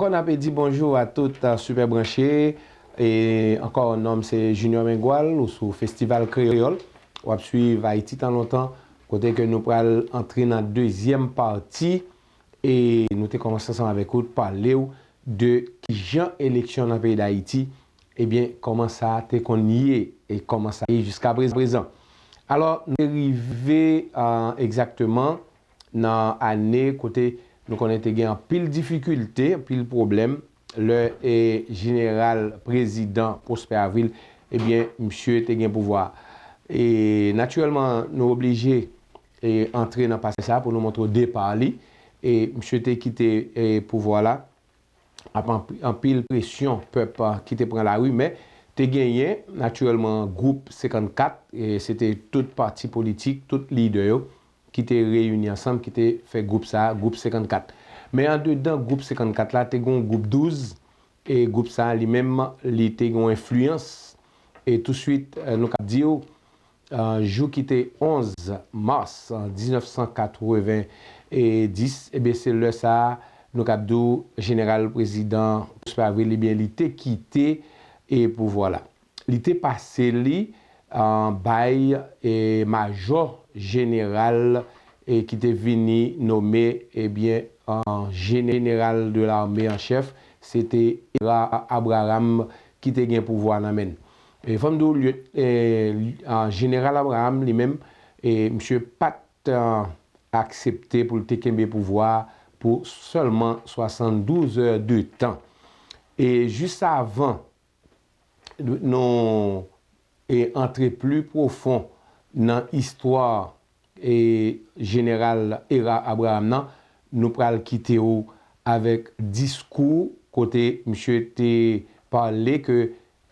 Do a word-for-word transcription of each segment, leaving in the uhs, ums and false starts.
Ankò n ape di bonjou a tout, uh, Super Branché. E ankò, non m se Junior Mengual, ou sou Festival Kreyòl. W ap swiv Ayiti Tan Lontan, kote ke nou pral antre nan dezyèm pati. E nou te kòmanse ansanm avèk ou, pale w de kijan eleksyon nan peyi Dayiti, ebyen, kòman sa te konn ye, e kòman sa ye jiska prezan. Alò, nou te rive, uh, egzakteman nan ane kote nou konnen te gen anpil difikilte, anpil pwoblèm, lè, e, jeneral prezidan Prosper Avril, ebyen, misye te gen pouvwa. E, natirèlman, nou oblije, e, antre nan pase sa pou nou montre w depa li. E, misye te kite, e, pouvwa la ap anp-, anpil presyon pèp, a, ki te pran lari, men te genyen, natirèlman, gwoup senkannkat, e se te tout pati politik, tout lidè yo, ki te reyini ansanm, ki te fè gwoup sa a, gwoup senkannkat. Men andedan gwoup senkannkat la, te gen yon gwoup douz, e gwoup sa a, li menm, li te gen yon enfliyans. E touswit, e, nou kab di w, e, jou ki te onz mas, e, diznèf san katreven dis, ebyen, se lè sa a, nou kab di w, jeneral prezidan Prosper Avril, ebyen, li te kite, e, pouvwa la. Li te pase li, e, bay, e, majò jeneral, e, ki te vini nome, ebyen, e, jeneral de lame an chèf, se te Era Abraham ki te gen pouvwa nan men l. E fò m di w, lye-, e, e, jeneral Abraham li menm, e, misye pa t, e, aksepte pou l te kenbe pouvwa a pou sèlman swasanndouz è de tan. E jis avan nou, e, antre pli pwofon nan istwa, e, jeneral Era Abraham nan, nou pral kite w avèk diskou kote misye te pale ke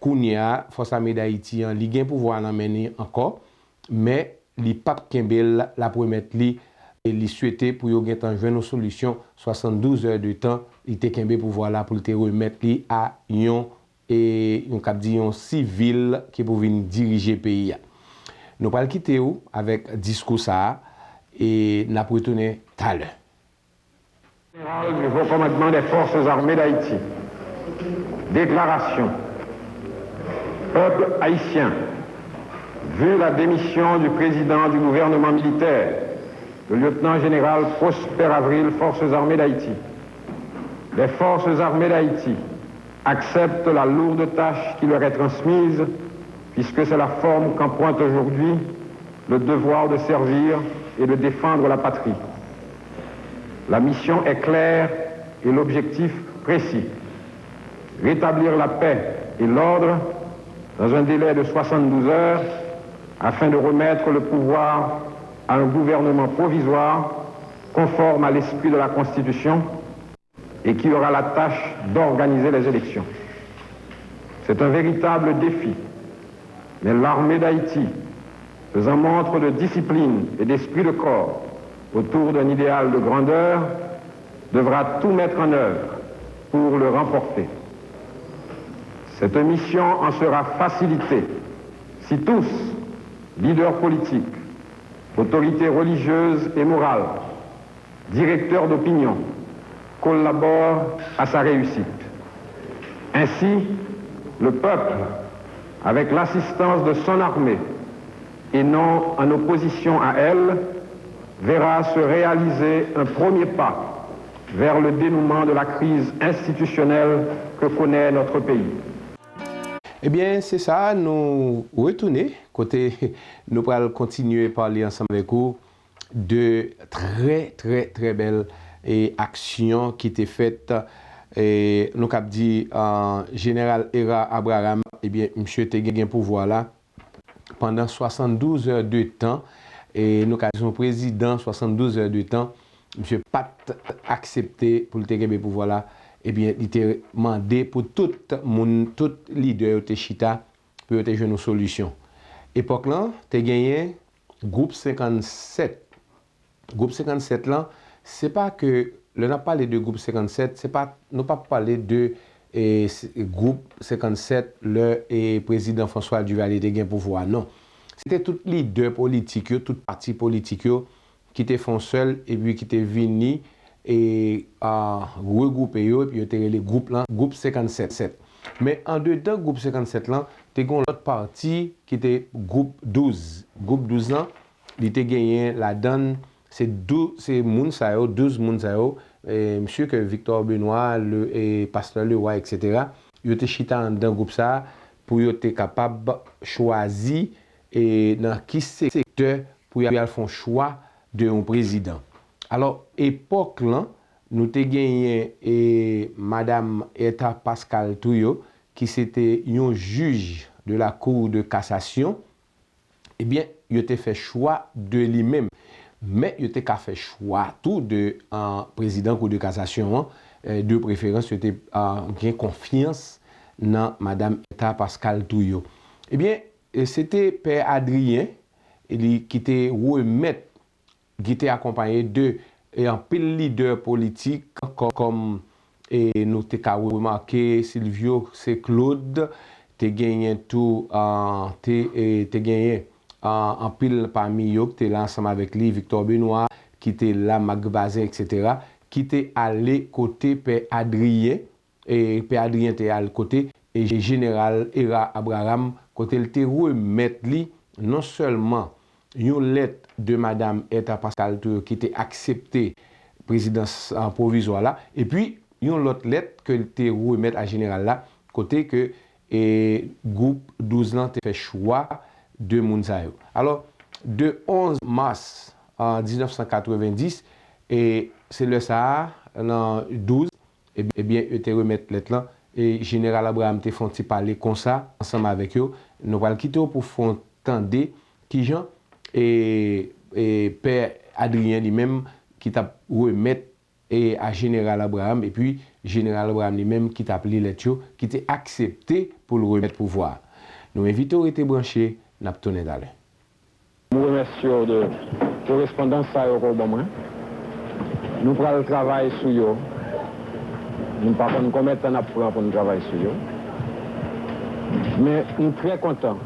kounye a, Fòs Ame Dayiti an, li gen pouvwa nan men li ankò, men li p ap kenbe l, l ap remèt li, e li swete pou yo gentan jwenn yon solisyon, swasanndouz è de tan, li te kenbe pouvwa la pou l te remèt li a yon, e, nou kab di yon sivil ki pou vin dirije peyi a. Nou pral kite w avèk diskou sa a, e n ap retounen talè. Général du Haut Commandement des Forces Armées d'Haïti. Déclaration. Peuple haïtien, vu la démission du président du gouvernement militaire, le lieutenant-général Prosper Avril, Forces Armées d'Haïti, les Forces Armées d'Haïti acceptent la lourde tâche qui leur est transmise, puisque c'est la forme qu'emprunte aujourd'hui le devoir de servir et de défendre la patrie. La mission est claire et l'objectif précis. Rétablir la paix et l'ordre dans un délai de soixante-douze heures afin de remettre le pouvoir à un gouvernement provisoire conforme à l'esprit de la Constitution et qui aura la tâche d'organiser les élections. C'est un véritable défi, mais l'armée d'Haïti, faisant montre de discipline et d'esprit de corps autour d'un idéal de grandeur, devra tout mettre en œuvre pour le remporter. Cette mission en sera facilitée si tous, leaders politiques, autorités religieuses et morales, directeurs d'opinion, collaborent à sa réussite. Ainsi, le peuple, avec l'assistance de son armée, et non en opposition à elle, verra se réaliser un premier pas vers le dénouement de la crise institutionnelle que connaît notre pays. Ebyen, se sa, nou retounen kote nou pral kontinye pale ansanm avèk ou de trè, trè, trè bèl, e, aksyon ki te fèt, e, nou kab di, e, jeneral Era Abraham, ebyen, misye te gen pouvwa la pandan swasanndouz è de tan, e, nou ka di se yon prezidan swasanndouz è de tan, misye pa t aksepte pou l te kenbe pouvwa la, ebyen, li te mande pou tout moun, tout lidè yo te chita, pou yo te jwenn yon solisyon. Epòk lan, te genyen gwoup senkannsèt. Gwoup senkannsèt lan, se pa ke, lè n ap pale de gwoup senkannsèt, se pa, nou p ap pale de, e, s-, gwoup senkannsèt lè, e, prezidan François Duvalier te gen pouvwa a, non. Se te tout lidè politik yo, tout pati politik yo, ki te fè yon sèl, epi ki te vini, e, a, regwoupe yo, epi yo te rele gwoup lan, gwoup senkannsèt. Men andedan gwoup senkannsèt lan, te gen yon lòt pati ki te gwoup douz. Gwoup douz lan, li te genyen ladan l, se dou-, se moun sa yo, douz moun sa yo, e, msye ke Victor Benoît, le, e, pastè Leroy, etsetera, yo te chita anndan gwoup sa a pou yo te kapab chwazi, e, nan ki sektè pou y al fè yon chwa de yon prezidan. Alò, epòk lan, nou te genyen, e, madam Hertha Pascal Trouillot, ki se te yon jij de la Cour de Cassation, ebyen, yo te fè chwa de li menm. Men yo te ka fè chwa tou de, a, prezidan Kou de Kasasyon an, e, de preferans, yo te, a, gen konfyans nan madam Hertha Pascal Trouillot. Ebyen, e, se te pè Adrien, e li ki te remèt, ki te akonpaye de, e, anpil lidè politik kò-, kòm, e, nou te ka remake Silvio, se Claude, te genyen tou, a, te, e, te genyen, a, anpil pami yo ki te la ansanm avèk li, Victor Benoît, ki te la, Marc Bazin, etsetera, ki te ale kote pè Adrien, e, pè Adrien te al kote, e, jeneral Hérard Abraham, kote l te remèt li non sèlman yon lèt de madam Hertha Pascal Trouillot ki te aksepte prezidans, a, pwovizwa la, epi yon lòt lèt ke l te remèt a jeneral la, kote ke, e, gwoup douz lan te fè chwa de moun sa yo. Alò, de onz mas, a, diznèf san katrevenndis, e se lè sa a, nan douz, eb-, ebyen, yo te remèt lèt lan, e jeneral Abraham te fè yon ti pale konsa, ansanm avèk yo. Nou pral kite w pou fè w tande kijan, e, e, pè Adrien li menm, ki t ap remèt, e, a jeneral Abraham, epi jeneral Abraham li menm ki t ap li lèt yo, ki te aksepte pou l remèt pouvwa a. Nou envite w rete branche, n ap tounen talè. M remèsye w de korespondans sa yo ke w ban mwen. Nou pral travay sou yo. Nou pa konn konbyen tan n ap pran pou n travay sou yo. Men m trè kontan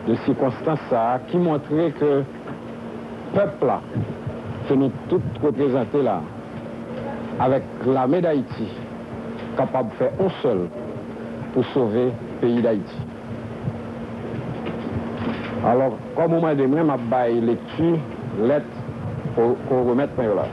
de sikonstans sa a ki montre ke pèp la, ke nou tout reprezante la, avèk lame Dayiti, kapab fè yon sèl pou sove peyi Dayiti. Alò, kòm ou mande mwen, m ap bay lekti lèt ke w, ke w remèt mwen yo la.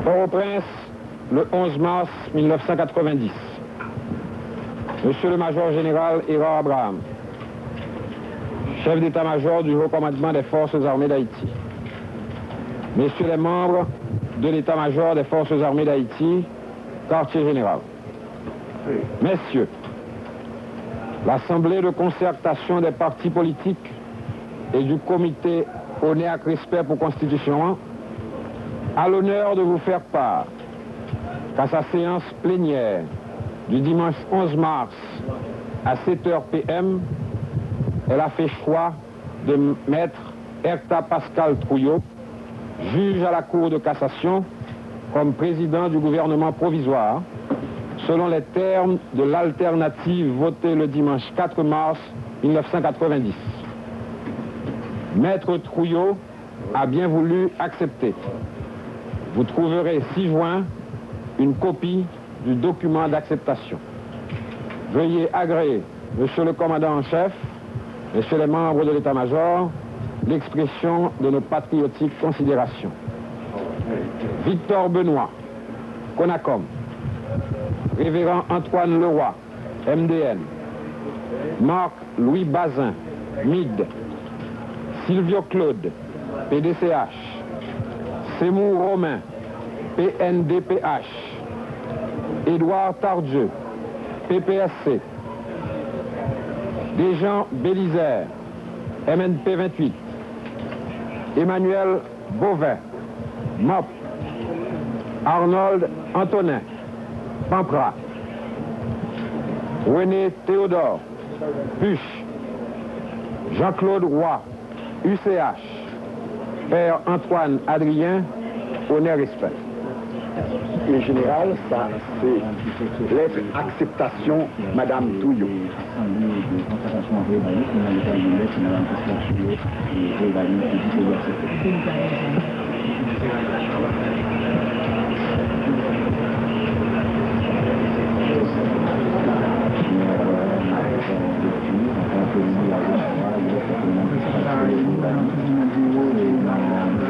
Port-au-Prince, le onze mars mille neuf cent quatre-vingt-dix. Monsieur le Major Général Hérard Abraham, chef d'état-major du Haut Commandement des Forces Armées d'Haïti, Messieurs les membres de l'état-major des Forces Armées d'Haïti, quartier général. Messieurs, l'Assemblée de concertation des partis politiques et du Comité Honneur ak Respè pou Konstitisyon an a l'honneur de vous faire part qu'à sa séance plénière du dimanche onze mars à sept heures P M, elle a fait choix de Maître Hertha Pascal Trouillot, juge à la Cour de cassation, comme président du gouvernement provisoire, selon les termes de l'alternative votée le dimanche quatre mars mille neuf cent quatre-vingt-dix. Maître Trouillot a bien voulu accepter. Vous trouverez ci-joint une copie du document d'acceptation. Veuillez agréer, Monsieur le Commandant en chef, Messieurs les membres de l'état-major, l'expression de nos patriotiques considérations. Victor Benoît, Conacom, Révérend Antoine Leroy, M D N, Marc Louis Bazin, MID, Silvio Claude, P D C H, Semou Romain, P N D P H, Edouard Tardieu, P P S C, Dejean Belizaire, M N P vingt-huit, Emmanuel Beauvais, MOP, Arnold Antonin, PANPRA, René Théodore, PUCH, Jean-Claude Roy, U C H, Pè Antoine Adrien, onè, respè. E jeneral, sa se lèt akseptasyon Madam Trouillot.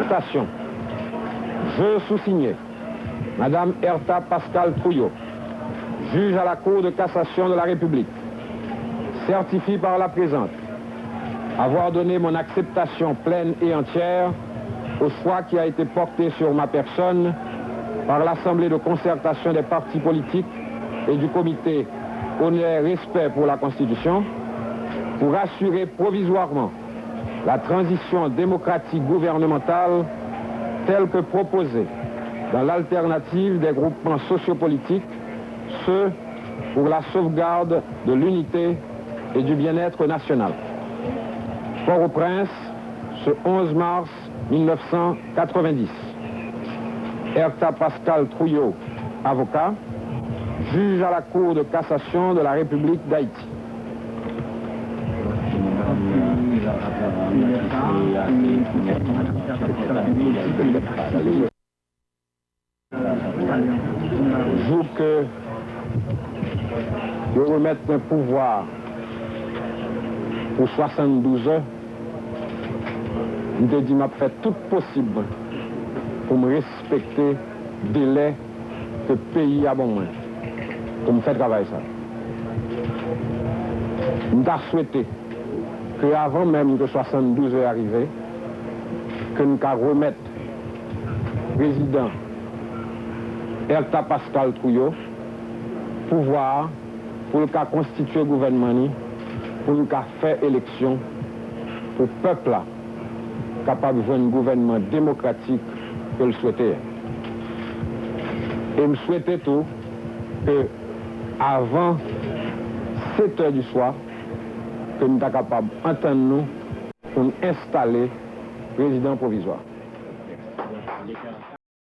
Stasyon. Je sous-signé, Madame Ertha Pascale Trouillot, juge à la Cour de cassation de la République, certifie par la présente avoir donné mon acceptation pleine et entière au choix qui a été porté sur ma personne par l'Assemblée de concertation des partis politiques et du Comité Honneur et Respect pour la Constitution pour assurer provisoirement la transition démocratique gouvernementale telle que proposée dans l'alternative des groupements sociopolitiques, ce pour la sauvegarde de l'unité et du bien-être national. Port-au-Prince, ce onze mars mille neuf cent quatre-vingt-dix. Ertha Pascale Trouillot, avocat, juge à la Cour de cassation de la République d'Haïti. Jou ke yo remèt mwen pouvwa a pou swasanndouz è, m te di m ap fè tout posib mwen pou m respekte delè ke peyi a ban mwen pou m fè travay sa. M ta swete ke avan menm ke swasanndouz è a rive, ke n ka remèt prezidan Ertha Pascale Trouillot pouvwa a pou l ka konstitye gouvènman li, pou n ka fè eleksyon, pou pèp la kapab jwenn gouvènman demokratik ke l swete a. E m swete tou ke avan sèt è di swa, ke n ta kapab antann nou pou n enstale prezidan pwovizwa.